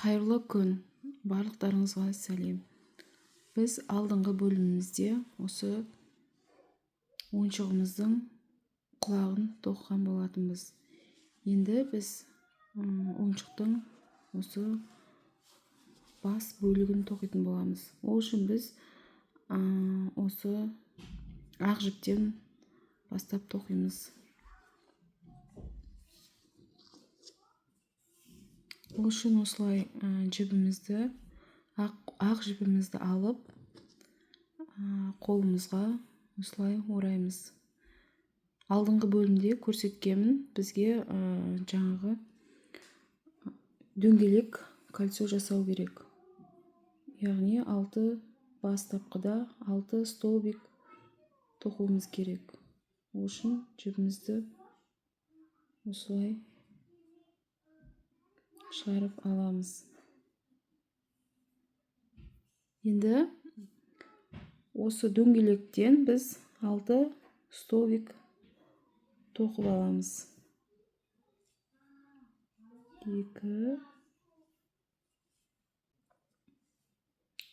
Қайырлы күн, барлықтарыңызға сәлем. Біз алдыңғы бөлімімізде осы ойыншығымыздың құлағын тоқыған болатынбыз. Енді біз ойыншықтың осы бас бөлігін тоқитын боламыз. Ол үшін біз осы ақ жіптен бастап тоқимыз. Ол үшін осылай жібімізді, ақ жібімізді алып, қолымызға осылай ораймыз. Алдыңғы бөлімде көрсеткенмін, бізге жаңағы дөңгелек кольцо жасау керек. Яғни 6 бастапқыда 6 столбик тоқуымыз керек. Ол үшін жібімізді осылай шығарып аламыз. Енді осы дөңгелектен біз 6 столбик тоқып аламыз. 2,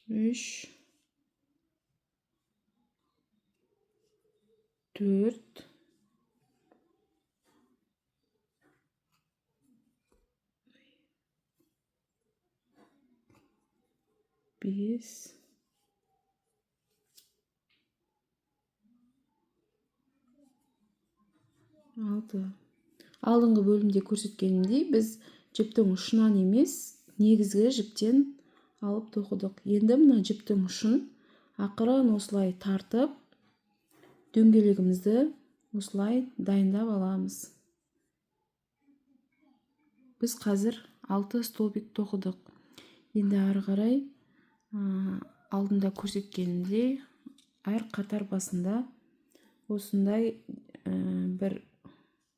3, 4, 5, 6. Алдыңғы бөлімде көрсеткенімдей, біз жіптің ұшынан емес, негізгі жіптен алып тоқыдық. Енді мына жіптің ұшын ақырын осылай тартып, дөңгелегімізді осылай дайындап аламыз. Біз қазір 6 столбик тоқыдық. Енді ары қарай алдында көрсеткенімдей, әр қатар басында осындай бір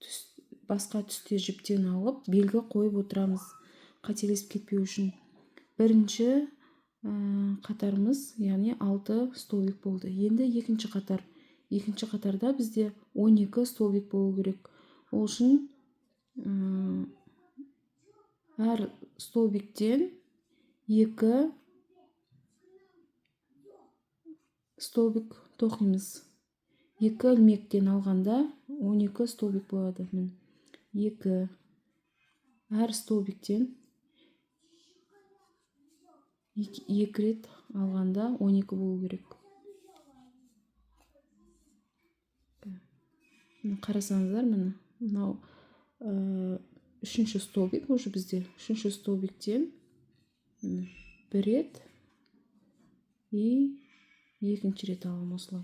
түс, басқа түсте жіптен алып белгі қойып отырамыз, қателесіп кетпеу үшін. Бірінші қатарымыз, яғни 6 столбик болды. Енді екінші қатар. Екінші қатарда бізде 12 столбик болу керек. Ол үшін әр столбиктен 2 столбик тоқимыз. 2 ілмектен алғанда 12 столбик болады. Міне, 2 әр столбиктен 2 рет алғанда 12 болу керек. Міне, қарасаңыздар, міне, мынау үшінші столбик уже бізде. Үшінші столбиктен міне, бір рет и екінші рет аламын осылай.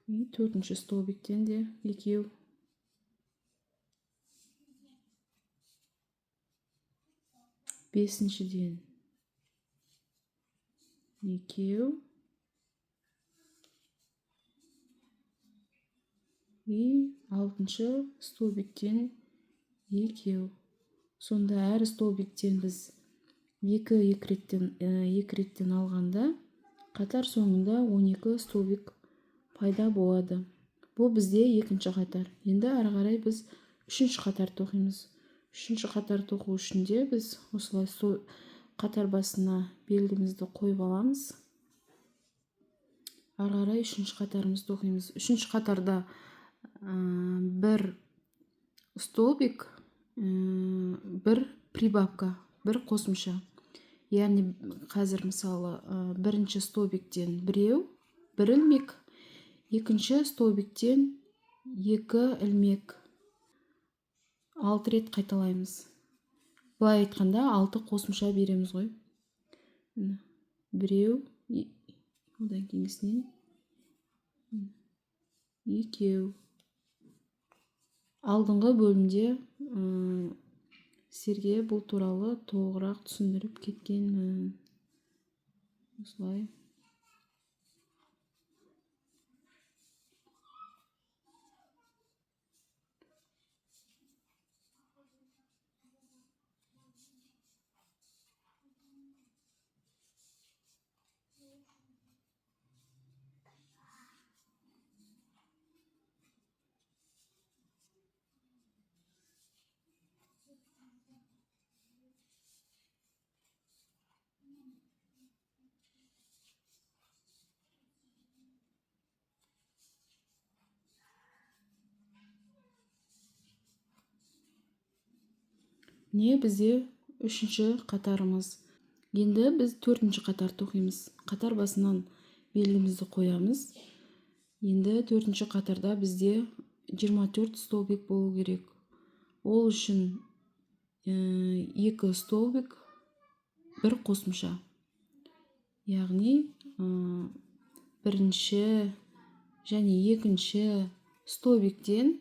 И төртінші столбиктен де екеу. Бесіншіден екеу. И алтыншы столбиктен екеу. Сонда әр столбиктен біз екі реттен алғанда қатар соңында 12 столбик пайда болады. Бұл бізде екінші қатар. Енді ары қарай біз үшінші қатар тоқимыз. Үшінші қатар тоқу үшін де біз осылай қатар басына белгімізді қойып аламыз. Ары қарай үшінші қатарымызды тоқимыз. Үшінші қатарда бір столбик, бір прибавка, бір қосымша. Яғни қазір мысалы, бірінші столбиктен біреу, бір ілмек, екінші столбиктен екі ілмек. 6 рет қайталаймыз. Былай айтқанда 6 қосымша береміз ғой. Міне, біреу, одан кейінгісінен екеу. Алдыңғы бөлімде сіздерге бұл туралы толығырақ түсіндіріп кеткенмін. Осылай. Міне, бізде үшінші қатарымыз. Енді біз төртінші қатар тоқимыз. Қатар басынан белгімізді қоямыз. Енді төртінші қатарда бізде 24 столбик болу керек. Ол үшін 2 столбик, бір қосымша. Яғни бірінші және екінші столбиктен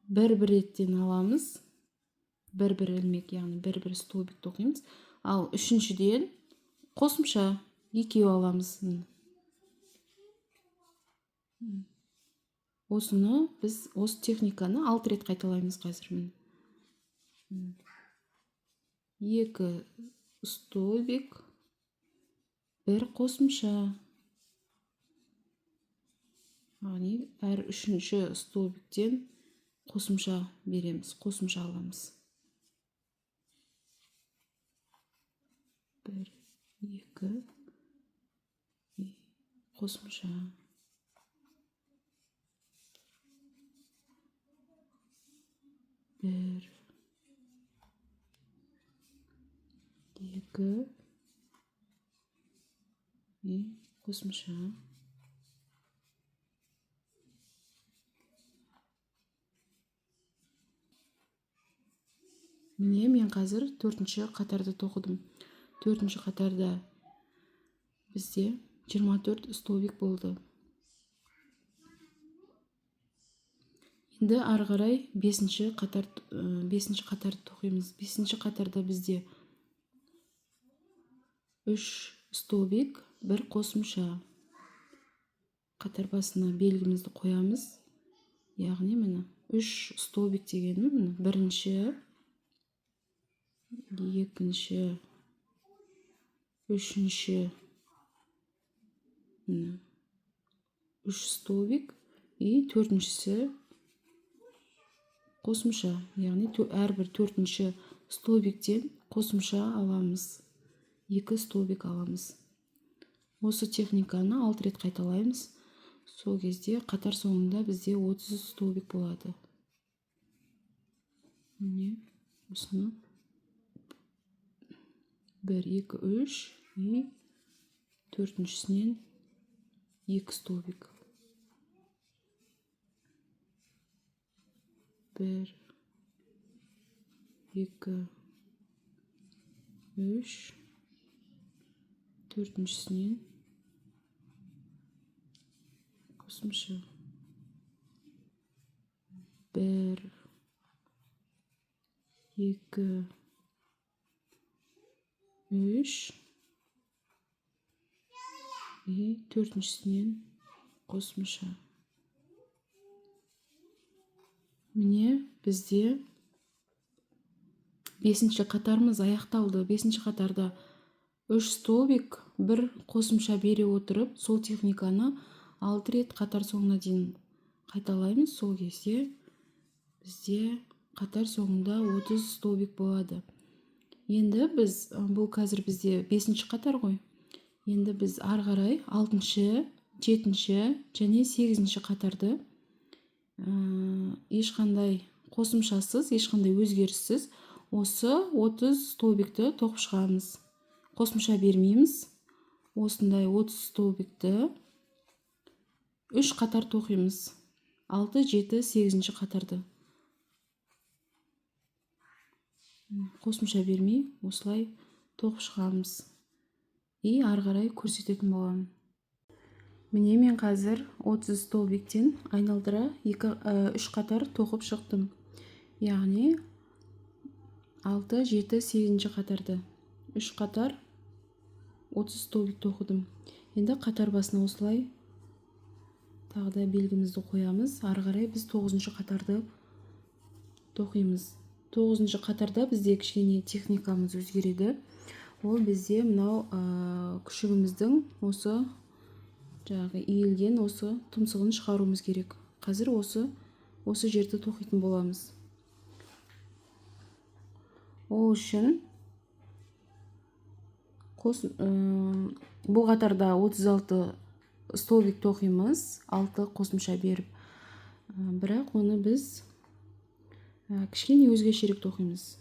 бір-бір реттен аламыз. Бір-бір ілмек, яғни бір-бір столбик тоқимыз. Ал үшіншіден қосымша екеу аламыз. Осыны біз, осы техниканы 6 рет қайталаймыз қазір. Міне. 2 столбик, бір қосымша. Яғни әр үшінші столбиктен қосымша береміз, қосымша аламыз. 1, 2, қосымша. 1, 2, қосымша. Міне, мен қазір төртінші қатарды тоқыдым. Төртінші қатарда бізде 24 столбик болды. Енді ары қарай бесінші қатарды тоқимыз. Бесінші қатарда бізде 3 столбик, бір қосымша. Қатар басына белгімізді қоямыз. Яғни міне 3 столбик дегенім міне бірінші, екінші, үшінші, міне 3 столбик и төртіншісі қосымша. Яғни әрбір төртінші столбиктен қосымша аламыз. 2 столбик аламыз. Осы техниканы 6 рет қайталаймыз. Сол кезде қатар соңында бізде 30 столбик болады. Міне, осыны 1, 2, 3 и төртіншісінен 2 столбик. 1, 2, 3, төртіншісінен қосымша. 1, 2, 3 и төртіншісінен қосымша. Міне, бізде бесінші қатарымыз аяқталды. Бесінші қатарда 3 столбик, бір қосымша бере отырып, сол техниканы 6 рет қатар соңына дейін қайталаймыз. Сол кезде бізде қатар соңында 30 столбик болады. Енді біз, бұл қазір бізде бесінші қатар ғой. Енді біз ары қарай алтыншы, жетінші және сегізінші қатарды ешқандай қосымшасыз, ешқандай өзгеріссіз осы 30 столбикті тоқып шығамыз. Қосымша бермейміз. Осындай 30 столбикті 3 қатар тоқимыз. 6, 7, 8 қатарды. Қосымша бермей осылай тоқып шығамыз. И ары қарай көрсететін боламын. Міне, мен қазір 30 столбиктен айналдыра 3 қатар тоқып шықтым. Яғни 6, 7, 8 қатарды 3 қатар 30 столбик тоқыдым. Енді қатар басына осылай тағы да белгімізді қоямыз. Ары қарай біз 9 қатарды тоқимыз. 9 қатарда бізде кішкене техникамыз өзгереді. Ол бізде мынау күшігіміздің осы жаңағы иілген осы тұмсығын шығаруымыз керек. Қазір осы жерді тоқитын боламыз. Ол үшін бұл қатарда 36 столбик тоқимыз, 6 қосымша беріп. Бірақ оны біз кішкене өзгешерек тоқимыз.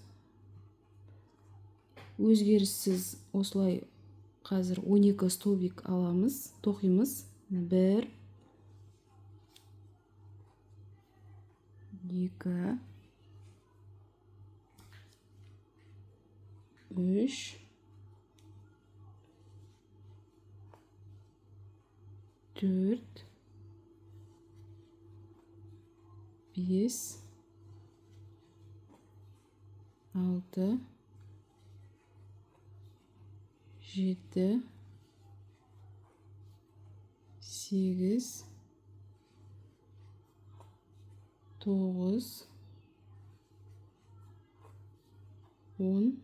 Өзгеріссіз осылай қазір 12 столбик аламыз, тоқимыз. 1, 2, 3, 4, 5, 6, 7, 8, 9, 10,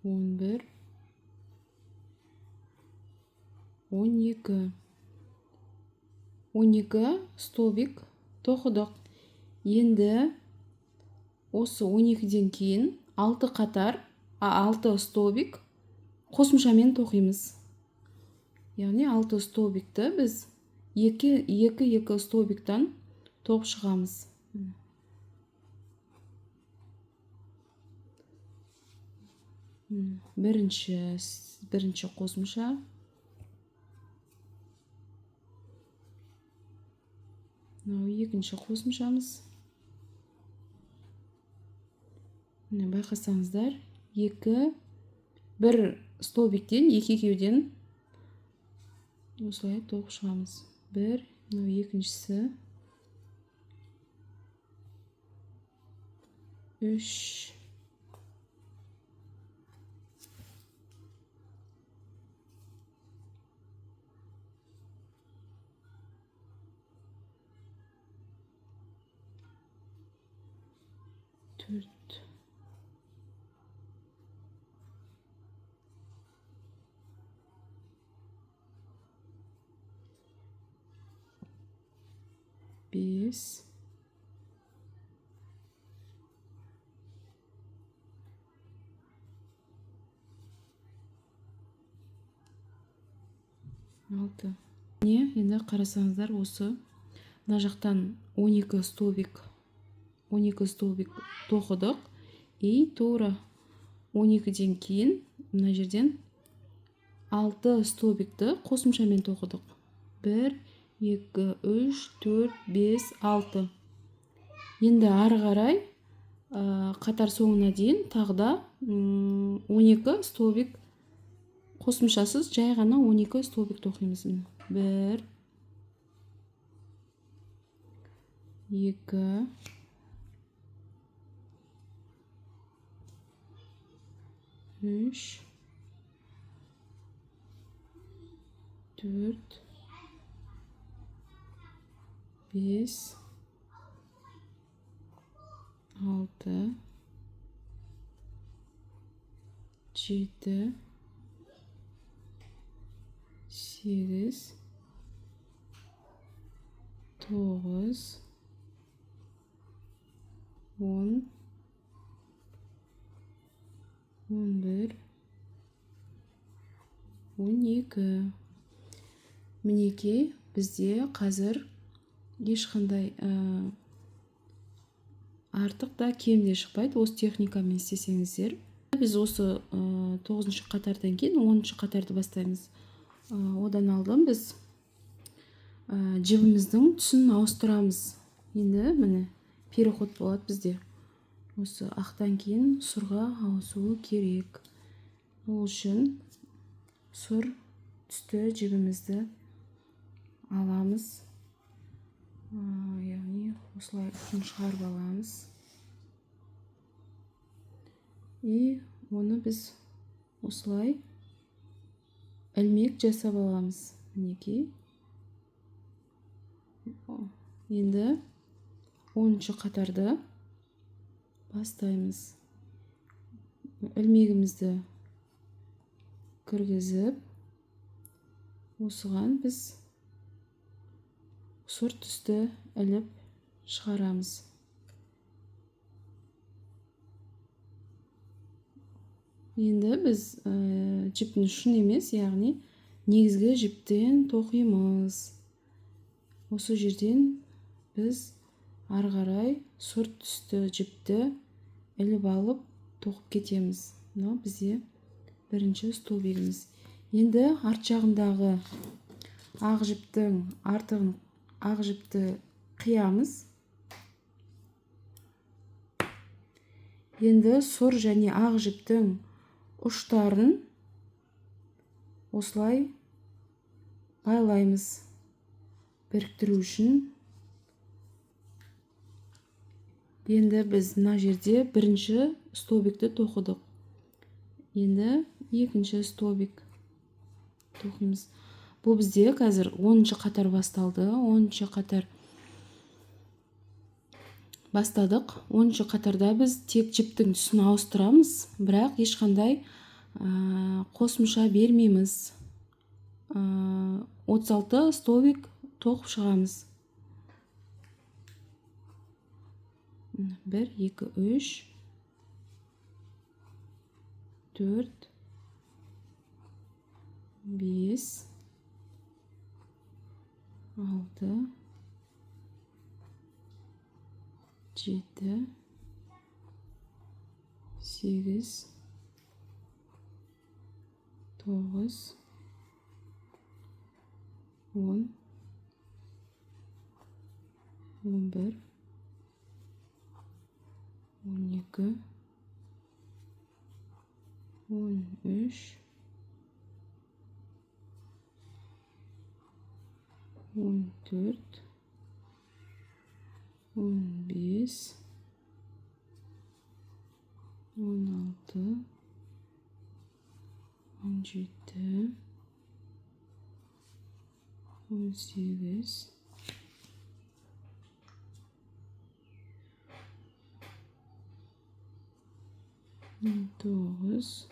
11, 12. 12 столбик тоқыдық. Енді осы 12-ден кейін 6 қатар, 6 столбик қосымшамен тоқимыз. Яғни 6 столбикті біз 2, 2, 2 столбиктан тоқып шығамыз. Бірінші қосымша. Мынау екінші қосымшамыз. Міне байқасаңыздар, бір столбиктен, екі екеуден осылай тоқып шығамыз. 1, мынау екіншісі. 3, 4, 5, 6. Міне, енді қарасаңыздар, осы мына жақтан 12 столбик, 12 столбик тоқыдық. И тура 12-ден кейін мына жерден 6 столбикті қосымшамен тоқыдық. 1, 2, 3, 4, 5, 6. Енді ары қарай, қатар соңына дейін тағы да, 12 столбик қосымшасыз жай ғана 12 столбик тоқимыз. Міне. 1, 2, 3, 4, 5, 6, 7, 8, 9, 10, 11, 12. Мінекей, бізде қазір ешқандай артық та кем де шықпайды. Осы техникамен істесеңіздер. Біз осы 9-шы қатардан кейін 10-шы қатарды бастаймыз. Одан алдын біз жібіміздің түсін ауыстырамыз. Енді міне переход болады бізде. Осы ақтан кейін сұрға ауысуы керек. Ол үшін сұр түсті жібімізді аламыз. Яғни осылай ұшын шығарып аламыз. И оны біз осылай ілмек жасап аламыз. Мінекей. Енді 10-шы қатарды бастаймыз. Ілмегімізді кіргізіп, осыған біз сұр түсті іліп шығарамыз. Енді біз жіптің ұшын емес, яғни негізгі жіптен тоқимыз. Осы жерден біз ары қарай сұр түсті жіпті іліп алып тоқып кетеміз. Мынау бізде бірінші столбигіміз. Енді арт жағындағы ақ жіптің артығын, ақ жіпті қиямыз. Енді сұр және ақ жіптің ұштарын осылай байлаймыз біріктіру үшін. Енді біз мына жерде бірінші столбикті тоқыдық. Енді екінші столбик тоқимыз. Бұл бізде қазір 10-шы қатар басталды. 10-шы қатар бастадық. 10-шы қатарда біз тек жіптің түсін ауыстырамыз, бірақ ешқандай қосымша бермейміз. 36 столбик тоқып шығамыз. 1, 2, 3, 4, 5, 6, 7, 8, 9, 10, 11, 12, 13, 14, 15, 16, 17, 18, 19,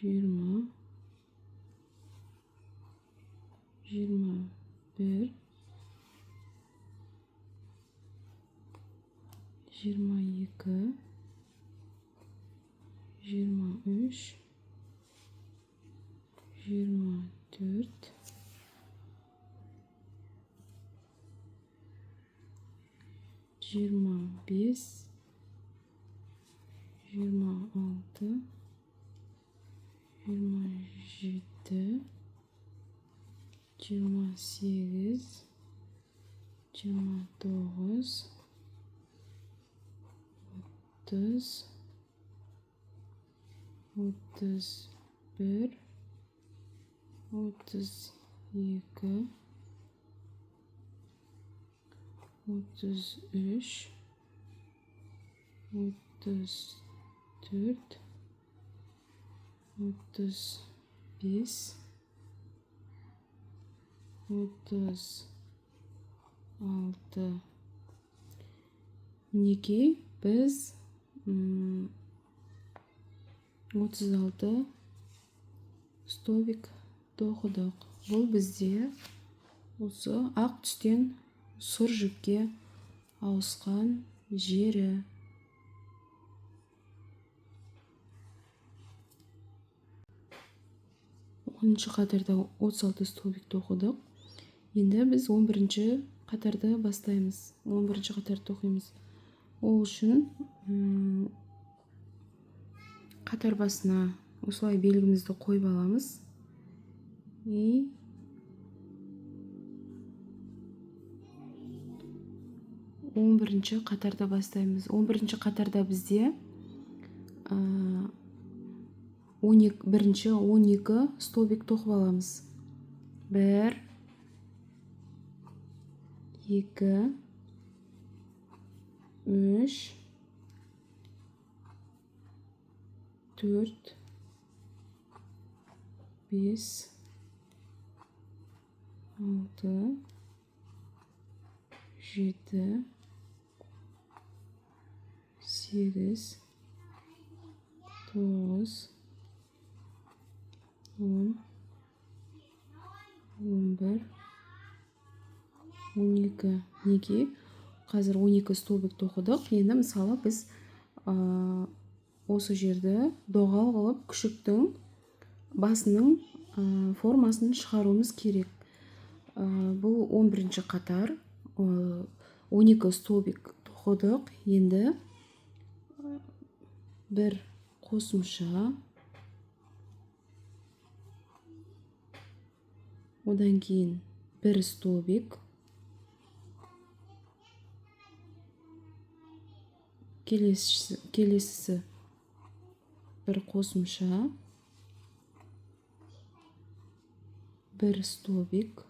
20, 21, 22, 23, 24, 25, 26, 27, 28, 29, 30, 31, 32, 33, 34, 35, 36. Мінекей біз 36 столбик тоқыдық. Бұл бізде осы ақ түстен сұр жіпке ауысқан жері. 10-шы қатарда 36 столбик тоқыдық. Енді біз 11-ші қатарды бастаймыз. 11-ші қатарды тоқимыз. Ол үшін қатар басына осылай белгімізді қойып аламыз. И 11-ші қатарда бастаймыз. 11-ші қатарда бізде бірінші 12 столбик тоқып аламыз. 1, 2, 3, 4, 5, 6, 7, 8, 9, 10, 11, 12. Неге? Қазір 12 столбик тоқыдық. Енді мысалы біз осы жерді доғал қылып күшіктің басының формасын шығаруымыз керек. Бұл 11-ші қатар, 12 столбик тоқыдық. Енді бір қосымша, одан кейін бір столбик, келесісі бір қосымша, бір столбик,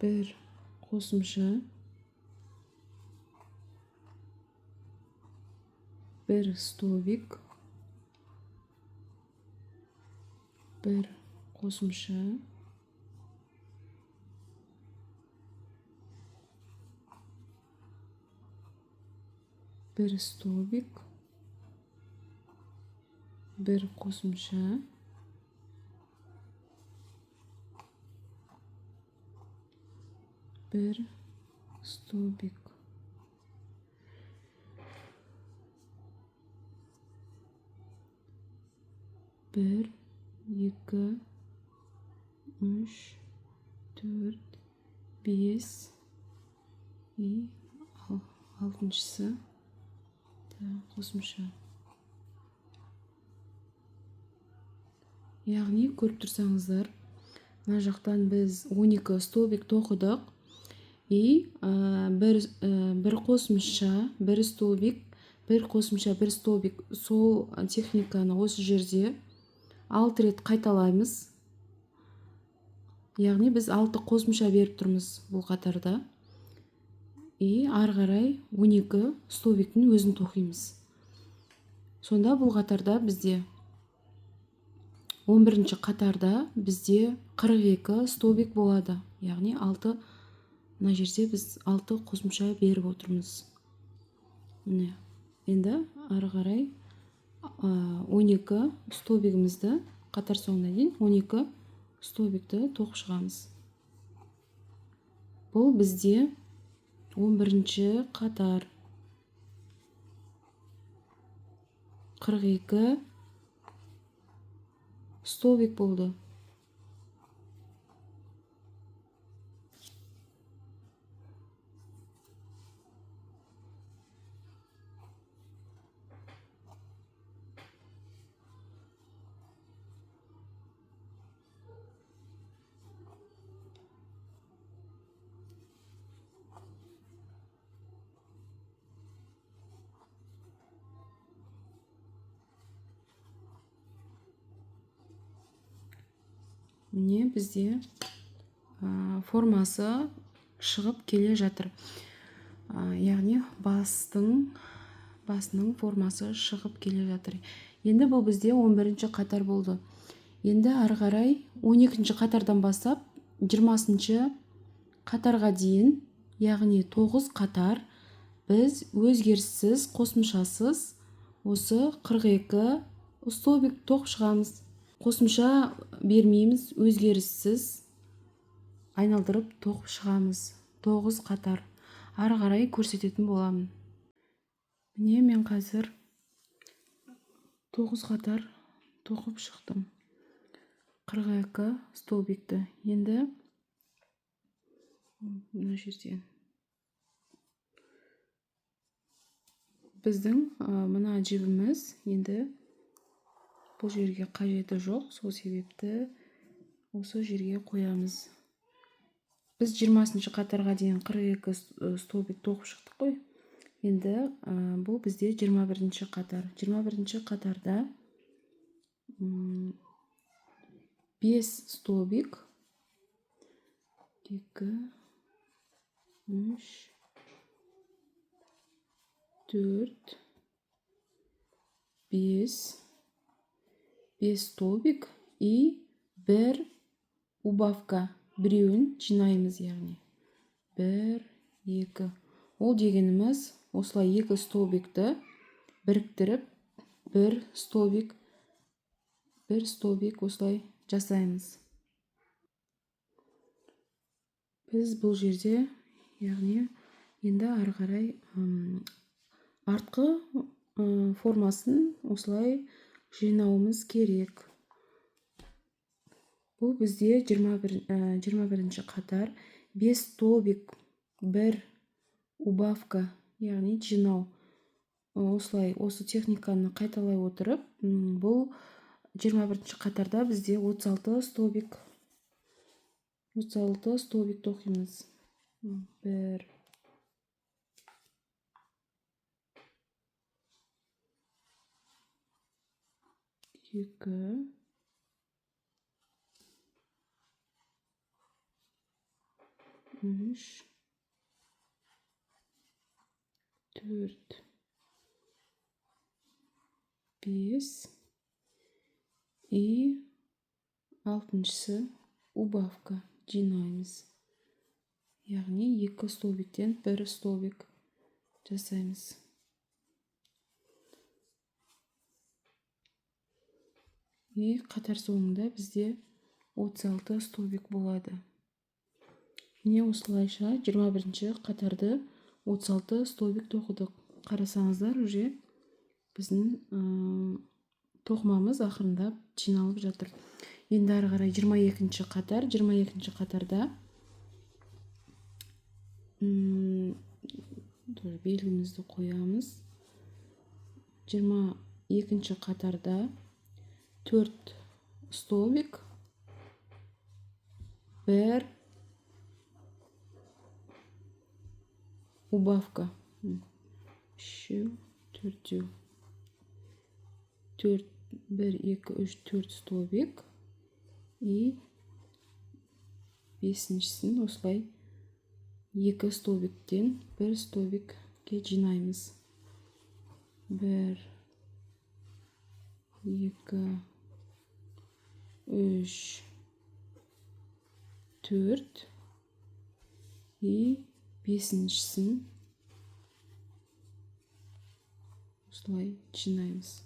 бір қосымша, бір столбик, бір қосымша, бір столбик, бір қосымша, бір столбик. 1, 2, 3, 4, 5 и алтыншысы қосымша. Яғни көріп тұрсаңыздар, мына жақтан біз 12 столбик тоқыдық и бір қосымша, бір столбик, бір қосымша, бір столбик. Сол техниканы осы жерде 6 рет қайталаймыз. Яғни біз 6 қосымша беріп тұрмыз бұл қатарда. И ары қарай 12 столбиктің өзін тоқимыз. Сонда бұл қатарда бізде 11-ші қатарда бізде 42 столбик болады. Яғни 6, мына жерде біз 6 қосымша беріп отырмыз. Міне, енді ары қарай 12 столбигімізді қатар соңына дейін 12 столбикті тоқып шығамыз. Бұл бізде 11-ші қатар. 42 столбик болды. Міне бізде формасы шығып келе жатыр. Яғни басының формасы шығып келе жатыр. Енді бұл бізде 11-ші қатар болды. Енді ары қарай 12-ші қатардан бастап 20-шы қатарға дейін, яғни 9 қатар біз өзгеріссіз, қосымшасыз осы 42 столбик тоқып шығамыз. Қосымша бермейміз, өзгеріссіз айналдырып тоқып шығамыз. 9 қатар. Ары қарай көрсететін боламын. Міне мен қазір 9 қатар тоқып шықтым. 42 столбикті. Енді мына жерден біздің мына жібіміз енді бұл жерге қажеті жоқ, сол себепті осы жерге қоямыз. Біз 20-шы қатарға дейін 42 столбик тоқып шықтық қой. Енді бұл бізде 21-ші қатар. 21-ші қатарда 5 столбик, 2, 3, 4, 5, 5 столбик и 1 убавка, біреуін жинаймыз, яғни 1, 2. Ол дегеніміз осылай 2 столбикті біріктіріп 1 столбик, 1 столбик осылай жасаймыз. Біз бұл жерде, яғни енді ары қарай артқы формасын осылай жинауымыз керек. Бұл бізде 21-ші қатар, 5 столбик, 1 убавка, яғни жинау. Осылай осы техниканы қайталай отырып, бұл 21-ші қатарда бізде 36 столбик, 36 столбик тоқимыз. 1 2 3 4 5 и 6-шысы убавка жинаймыз. Яғни 2 столбиктен 1 столбик жасаймыз. И қатар соңында бізде 36 столбик болады. Міне осылайша 21-ші қатарды 36 столбик тоқыдық. Қарасаңыздар, уже біздің тоқымамыз ақырындап жиналып жатыр. Енді ары қарай 22-ші қатар, 22-ші қатарда тоже белгімізді қоямыз. 22-ші қатарда 4 столбик, 1 убавка, үшеу, төртеу, төрт, 1, 2, 3, 4 столбик и бесіншісін осылай 2 столбиктен 1 столбикке жинаймыз. 1, 2, 3, 4 и бесіншісін осылай жинаймыз.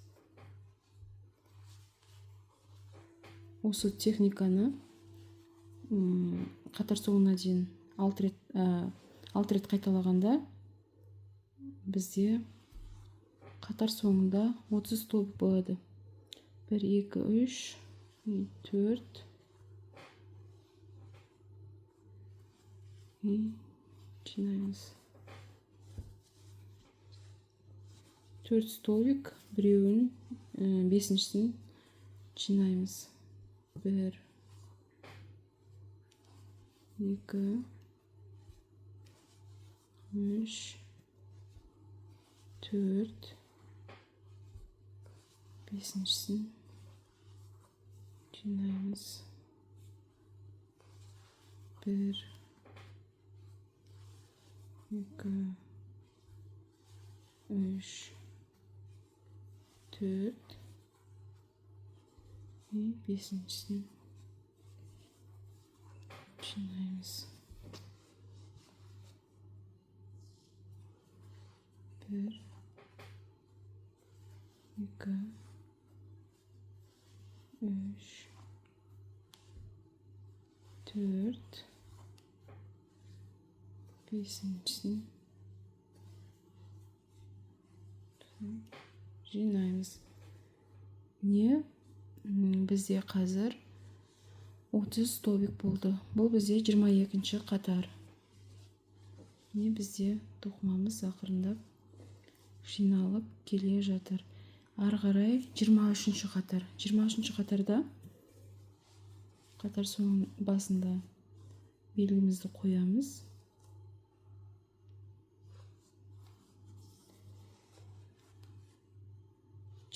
Осы техниканы қатар соңына дейін 6 рет қайталағанда бізде қатар соңында 30 столбик болады. 1, 2, 3, 4 и жинаймыз. 4 столбик, біреуін, бесіншісін жинаймыз. 1, 2, 3, 4, бесіншісін жинаймыз. 1, 2, 3, 4 и бесіншісін жинаймыз. 1, 2, 3, 4, бесіншісін жинаймыз. Не бізде қазір 30 столбик болды. Бұл бізде 22-ші қатар. Не бізде тоқымамыз ақырындап жиналып келе жатыр. Ары қарай 23-ші қатар. 23-ші қатарда қатар соңының басында белгімізді қоямыз.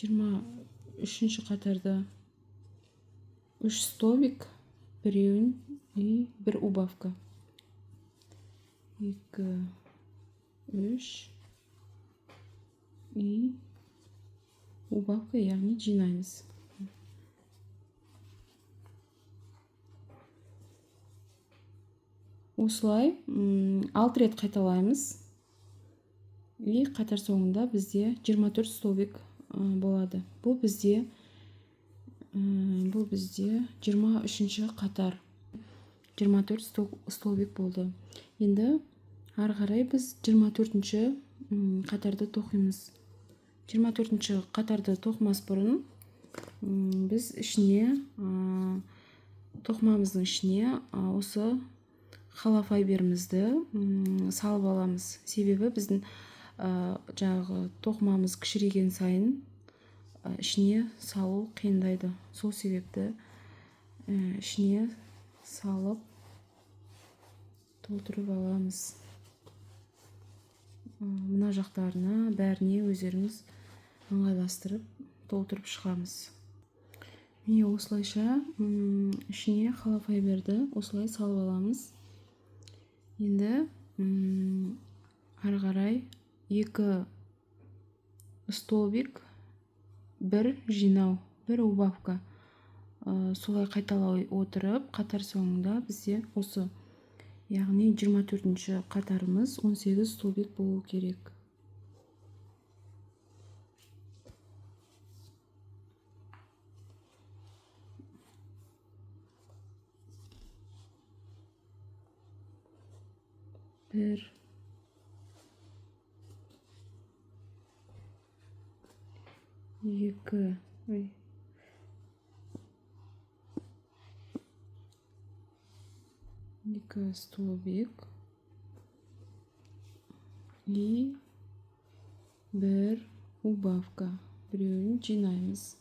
23-ші қатарда 3 столбик, біреуін и 1 убавка. 2, 3 и убавка, яғни жинаймыз. Осылай 6 рет қайталаймыз. И қатар соңында бізде 24 столбик болады. Бұл бізде 23-ші қатар. 24 столбик болды. Енді ары қарай біз 24-ші қатарды тоқимыз. 24-ші қатарды тоқымас бұрын біз ішіне Тоқымамыздың ішіне осы холофайберімізді салып аламыз. Себебі біздің жаңағы тоқымамыз кішірейген сайын ішіне салу қиындайды. Сол себепті ішіне салып толтырып аламыз. Мына жақтарына бәріне өздеріңіз ыңғайластырып толтырып шығамыз. Міне осылайша ішіне холофайберді осылай салып аламыз. Енді ары қарай 2 столбик, 1 жинау, 1 убавка. Солай қайталай отырып, қатар соңында бізде осы, яғни 24-ші қатарымыз 18 столбик болу керек. 1, 2, ой. 2 столбик и 1 убавка. Біреуін жинаймыз.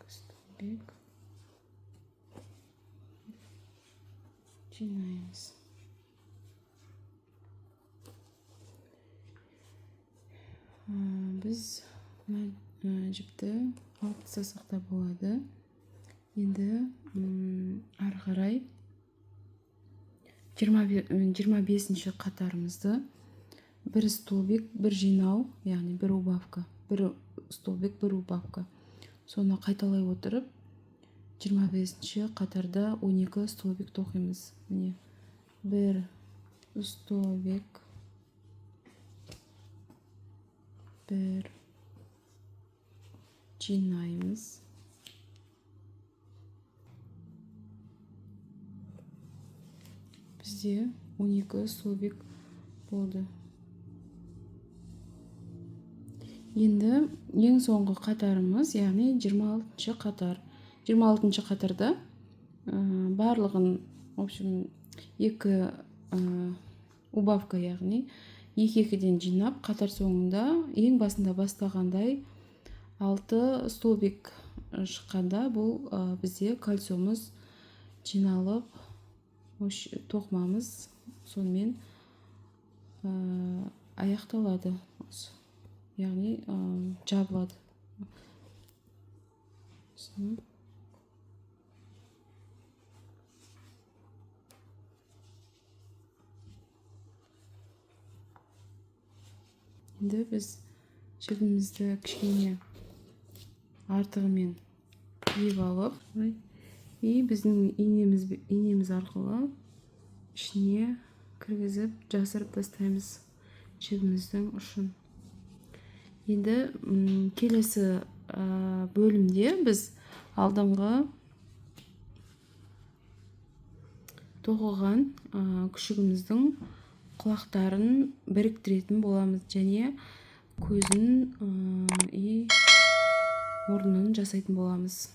Столбик жинаймыз. Біз мына жіпті алып тастасақ та болады. Енді ары қарай 25-ші қатарымызды 1 столбик, 1 жинау, яғни 1 убавка, 1 столбик, 1 убавка. Соны қайталай отырып 25-ші қатарда 12 столбик тоқимыз. Міне 1 столбик, 1 жинаймыз. Бізде 12 столбик болды. Енді ең соңғы қатарымыз, яғни 26-шы қатар. 26-шы қатарда барлығын, в общем, 2 убавка, яғни екі-екіден жинап, қатар соңында ең басында бастағандай 6 столбик шыққанда бұл бізде кольцомыз жиналып, тоқымамыз сонымен аяқталады. Яғни жабылады. Енді біз жібімізді кішкене артығымен иіп алып, и біздің инеміз арқылы ішіне кіргізіп жасырып тастаймыз жібіміздің ұшын. Енді келесі бөлімде біз алдыңғы тоқыған күшігіміздің құлақтарын біріктіретін боламыз және көзін и мұрнын жасайтын боламыз.